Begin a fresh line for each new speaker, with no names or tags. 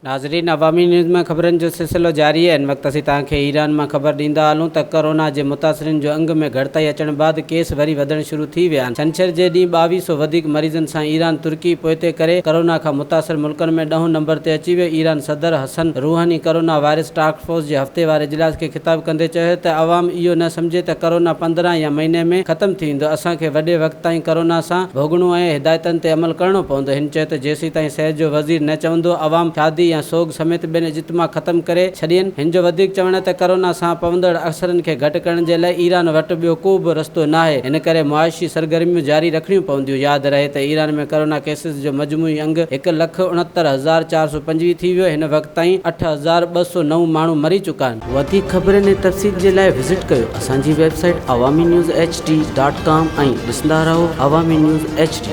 ناظرين عوامي نيوز ۾ خبرن جو سلسلو جاري آهي ان وقت اسين توهان کي ايران مان خبر ڏيندا هلون ته ڪورونا جي متاثرين جو انگ ۾ گهٽتائي اچڻ بعد ڪيس وري وڌڻ شروع ٿي ويا آهن ڇنڇر جي ڏينهن 22 سو وڌيڪ مريضن سان ايران ترڪي پوئتي ڪري ڪورونا کان متاثر ملڪن ۾ ڏهون نمبر تي اچي ويو ايران صدر Hassan Rouhani corona virus task force جي هفتيوار اجلاس کي خطاب ڪندي چيو ته عوام اهو نه سمجهي ته ڪورونا 15 يا مهيني ۾ ختم ٿي ويندو اسان کي وڏي وقت تائين ڪورونا سان ڀوڳڻو ۽ هدايتن تي عمل ڪرڻو پوندو. هن چيو ته جيسيتائين صحت جو وزير نه چوندو عوام شادي يا سوڳ سميت ٻين اجتماع ختم ڪري ڇڏين. هن جو وڌيڪ چوڻ آهي ته ڪورونا سان پوندڙ اثرن کي گهٽ ڪرڻ جي لاء ايران وٽ ٻيو ڪو به رستو ناهي ان ڪري معاشي سرگرميون جاري رکڻيون پونديون. ياد رهي ته ايران ۾ ڪورونا ڪيسز جو مجموعي انگ 1,69,425 ٿي ويو هن وقت تائين 8209 ماڻهو مري چڪا آهن. وڌيڪ خبرن ۽ تفصيل جي لاء وزٽ ڪيو اسان جي website Awami news H D dot com ۽ ڏسندا رهو عوامي نيوز ايڇ ڊي.